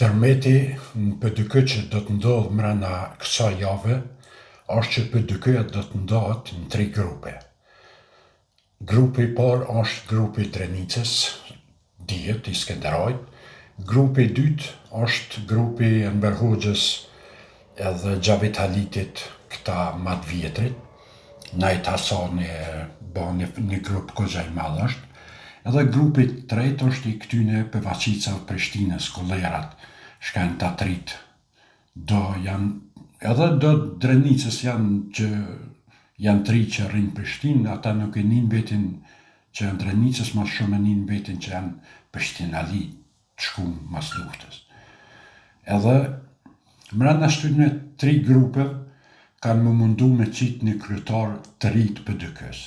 Tërmeti në PDK që do të ndodhë mrena kësaj jave është që PDK-ja do të ndahet në tri grupe. Grupi i parë është grupi i Drenicës, dihet, i Skenderajt. Grupi i dytë është grupi i Enver Hoxhës edhe Xhavit Halitit, këta ma të vjetrit. Nait Hasani e ba një, një grup koxha i madh është. Edhe grupi i tretë është i këtyne Pevaçicave Prishtinës, kollerat, shka janë ta t'rit. Do janë, edhe do Drenicës janë që janë të ri që rrinë Prishtinë, ata nuk e nin vetin që janë Drenicës, ma shumë e nin vetin që janë Prishtinali të shkum mas luftës. Edhe mrena shtyne tri grupe kanë m'u mundu me qitë një kryetar të ri të PDK-së.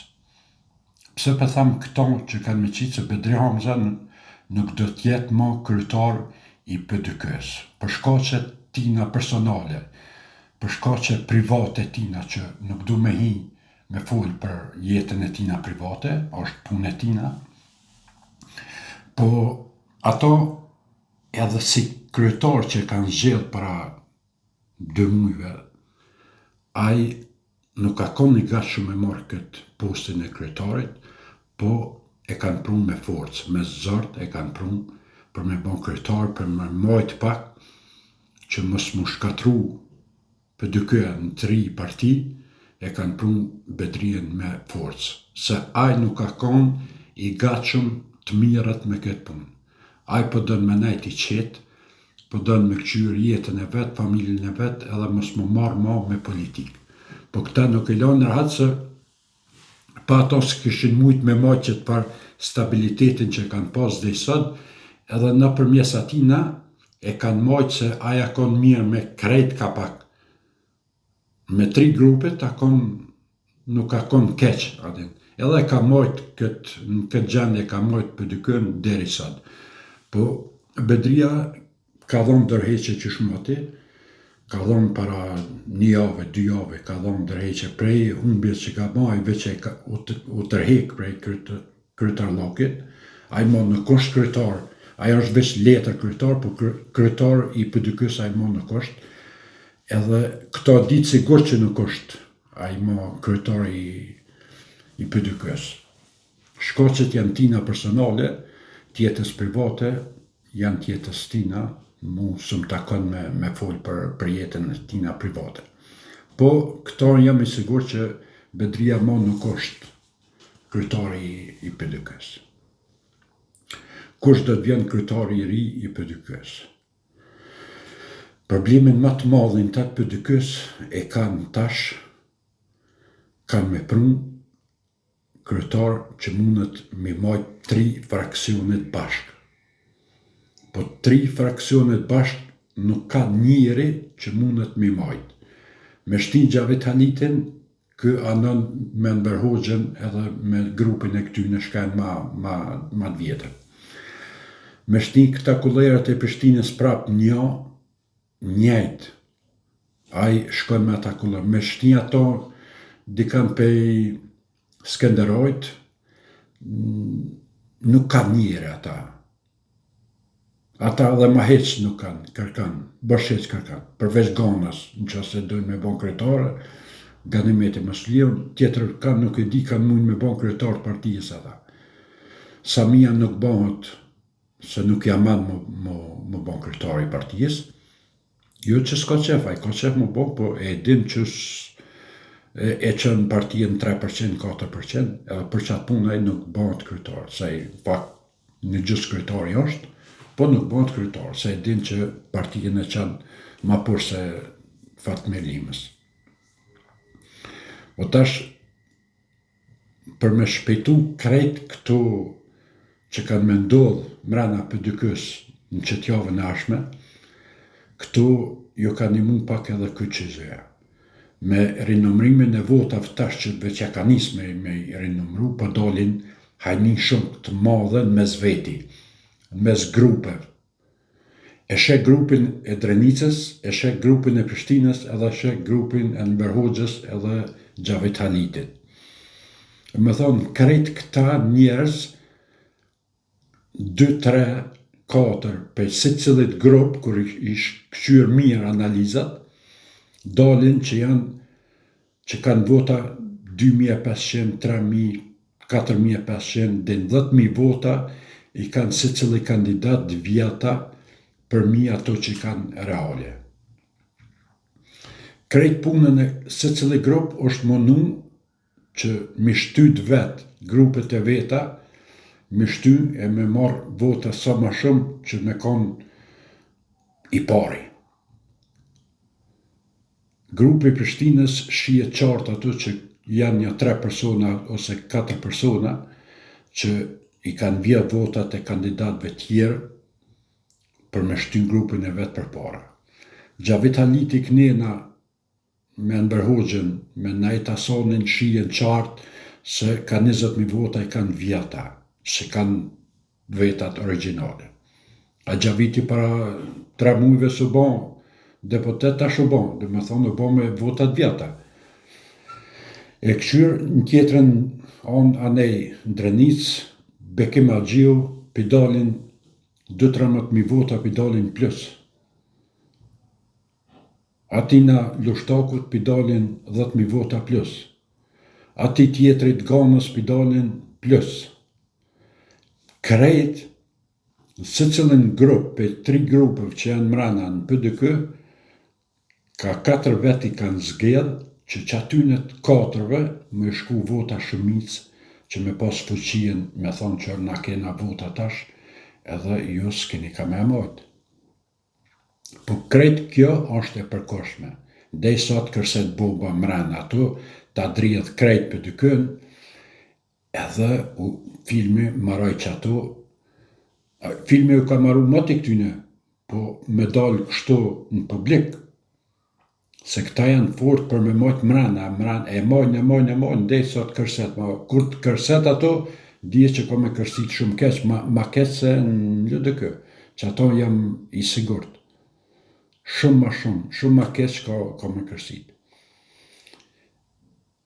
Pse po tham këto që kanë me qitë se Bedri Hamza nuk do të jetë ma kryetar i PDK-së, për shkaqe tina personale, për shkaqe private tina që nuk du me hi me fol për jetën e tina private, është punë e tina, po ato edhe si kryetar që e kanë zgjedh para dy mujve, ai nuk ka kon i gatshëm me marrë këtë postin e kryetarit, po e kanë pru me forcë, me zor e kanë pru për me bo kryetar, për me majt pak, që mos mu shkatru PDK-ja në tri parti, e kanë pru Bedrien me forcë, se ai nuk ka kon i gatshëm të mirret me këtë punë. Ai po don me nejt i qetë, po don me kqyr jetën e vet, familjen e vet edhe mos m'u marr ma me politikë. Po këta nuk e lanë rahat se pa ato s'kishin mujt me majt qët far stabilitetin që e kanë pas deri sot, edhe nëpërmjes atina e kanë majt se ai a kon mirë me krejt kapak. Me tri grupet a kon nuk ka kon keq a din. Edhe e ka majt kët në këtë gjendje ka majt PDK-në deri sot. Po Bedria ka dhënë dorëheqje qysh moti, ka dhënë para një jave, dy jave, ka dhënë dorëheqje prej humbjes që ka ba, ai veç e ka, u, u tërhek prej kryetarllokit, ai mo nuk është kryetar, ai është veç letër kryetar, po kryetar i PDK-së ai mo nuk është, edhe këto ditë sigurt që nuk është ai mo kryetar i, i PDK-së. Shkaqet janë tina personale, të jetës private, janë të jetës tina, mu s'më takon me, me fol për, për jetën e tina private. Po, këto jam i sigurt që Bedria mo nuk është kryetari i PDK-së. Kush do të vjen kryetari i ri i PDK-së? Problemin ma të madh të PDK-së e kanë tash, kanë me pru kryetar që mundet mi majt tri fraksionet bashkë. Po tri fraksionet bashkë nuk ka njeri që mundet mi majt. Me shti Xhavit Halitin, Ky anon me Enver Hoxhën edhe me grupin e këtyne shka janë ma, ma, ma të vjetër. Me shti këta kullerat e Prishtinës prap njo, njejt, ai shkon me ata kuller. Me shti ato dikan pej Skenderajt, nuk ka njeri ata. Ata edhe ma hiç nuk kanë, kërkan, bosh hiç kërkan, përveç Ganës, në qoftë se dojnë me bon kryetare, Ganimete Musliun, tjetër kanë nuk e di kanë mujnë me bon kryetar të partisë ata. Samia nuk bëhet se nuk ja man mu, mu, mu bon kryetar i partisë, Jo që s'ka qef, ai ka qef mu bo, po e din që e, e çon partinë 3%, 4%, edhe për qatë punë ai nuk bëhet kryetar, se ai pak një gjysë kryetari është, po nuk bëhet kryetar, se e din që partinë e çon ma poshtë se Fatmir Limës. Po tash, për me shpejtu krejt këto që kanë me ndodhë mrena PDK-së në qëtë javën e ardhshme, këtu ju ka nimu pak edhe KQZ-ja. Me rinomrimin e votave tash që veç ja ka nis me, me rinumru, po dalin hajni shumë të madhe në mes veti, në mes grupeve. E sheh grupin e Drenicës, e sheh grupin e Prishtinës edhe sheh grupin e Enver Hoxhës edhe Xhavit Halitit. Me thonë, krejt këta njerëz, 2, 3, katër prej secilit grup kur i kqyr mirë analizat, dalin që janë që kanë vota 2500, 3000, 4500 deri në 10000 vota i kanë secili kandidat vjeta përmi ato që i kanë reale. Krejt punën e secili grup është munu që mi shty vet grupet e veta, mi shty e me marr vota sa ma shumë që me kon i pari. Grupi i Prishtinës shihet qartë ato që janë nja tre persona ose katër persona që i kanë vjedh votat e kandidatëve tjerë për me shty grupin e vet përpara. Xhavit Haliti knena me Enver Hoxhën, me Nait Hasanin shihen qartë se ka 20.000 vota i kanë vjeta, se kanë vetat origjinale. A Xhaviti para tre mujve s'u ba deputet, tash u ba, dhe me thonë u ba me votat vjeta. E këqyr në tjetrën anë anej në Drenicë, Bekim Haxhiu pi dalin 2-13.000 vota pi dalin plus. Atina Lushtakut pi dalin 10.000 vota plus. Ati tjetrit Ganës pi dalin plus. Krejt, në secilin grup, pe tri grupeve që janë mrena në PDK, ka katër vet i kanë zgjedh që që atyne të katërve me shku vota shumicë që me pas fuqien me thonë që na kena vota tash edhe ju s'keni ka me e majtë. Po krejt kjo është e përkohshme. Derisa të kërset bomba mrena ato, ta dridh krejt PDK-n, edhe u, filmi maroj që ato, filmi u ka maru moti këtyne, po me dalë kështu në publik, se këta janë fort për me majt mrena, mrena, e majnë, e majnë, e majnë, derisa të kërset, ma, kur të kërset ato, dije që ka me kërsit shumë keq, ma, ma keq se në LDK, që ato jam i sigurt. Shumë ma shumë, shumë ma keq ka, ka me kërsit.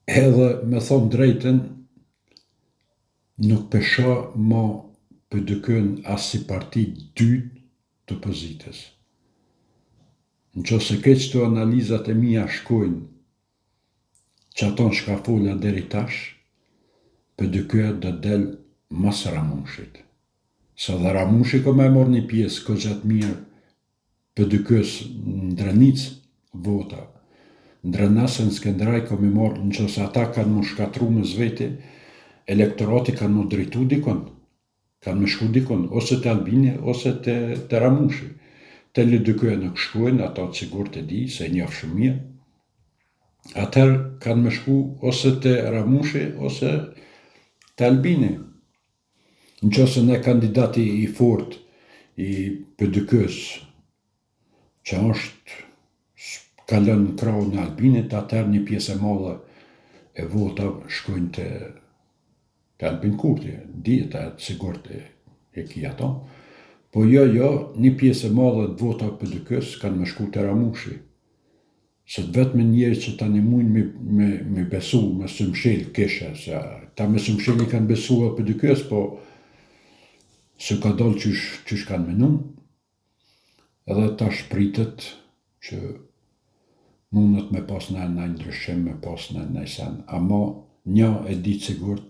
Edhe me thonë drejtën, nuk pesho ma PDK-n as si parti dytë të opozitës. Në qoftë se krejt qëto analizat e mia shkojnë që ato çka fola deri tash, PDK-ja do të del mas Ramushit. Se dhe Ramushi ka me e marrë një pjesë goxha të mirë PDK-s në Drenicë vota. Në Drenas e në Skenderaj ka me marrë, në qoftë se ata kanë mu shkatru mes veti, elektorati kanë mu drejtu dikun. Kanë me shku dikun, ose te Albini, ose te, te Ramushi. Te LDK-ja nuk shkojnë, ato të sigurt e di, se e njoh shumë mirë. Atëherë kanë me shku ose te Ramushi, ose te Albini. Në qoftë se ne kandidati i fort i PDK-s, që është kalon në krahun e Albinit, atëherë një pjesë e madhe e votave shkojnë te, te Albin Kurti, dihet ajo të sigurt e, e ki ato. Po jo, jo, një pjesë e madhe të votave PDK-s kanë me shku te Ramushi. Se të vetmin njeri që tani mujnë me, me, me besu, me symshel kishe, se ta me symshel i kanë besu edhe PDK-s, po s'u ka dalë qysh, qysh kanë menu, Edhe tash pritet që mundet me pas naj naj ndryshim, me pas naj naj sen. Ama një e di të sigurt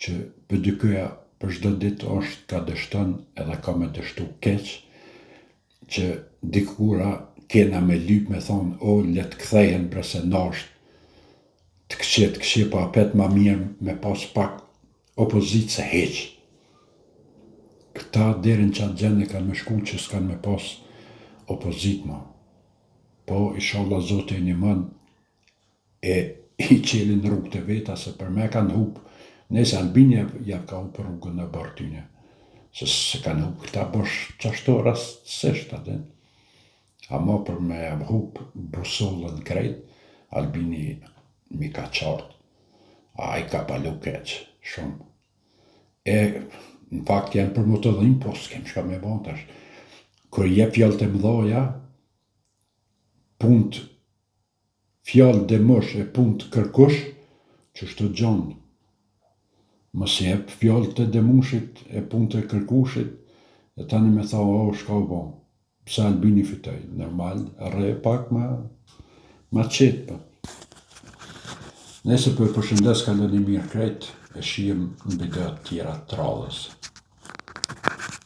që PDK-ja për çdo ditë është ka dështon edhe ka me dështu keq, që dikura kena me lyp me thonë o le të kthehen bre se nasht të këqij të këqij po apet ma mirë me pas pak opozitë se hiq. Këta deri në qatë gjendje kanë me shku që s'kanë me pas opozitë ma. Po, inshallah Zoti e nimon e i qelin rrugët e veta se për me kanë hup, nëse Albini ja ka hup rrugën e bërë tyne, se se kanë hup këta bosh qashtu rastësisht, a din. Ama për me hup busollën krejt, Albini mi ka qartë. Ai ka palu keq, shumë. E, në fakt janë për mu të dhimë, po s'kem çka me bo tash. Kur jep fjalët e mëdhaja, punt fjalë demush e punt kërkush, qështu gjonë. Mos i jep fjalët e demushit e punt e kërkushit, E tani me tha, o, shka u bo? Pse Albini fitoi? Normal, rre pak ma, ma qetë, po. Nëse po ju përshëndes, kaloni mirë krejt, e shihemi në video të tjera të radhës.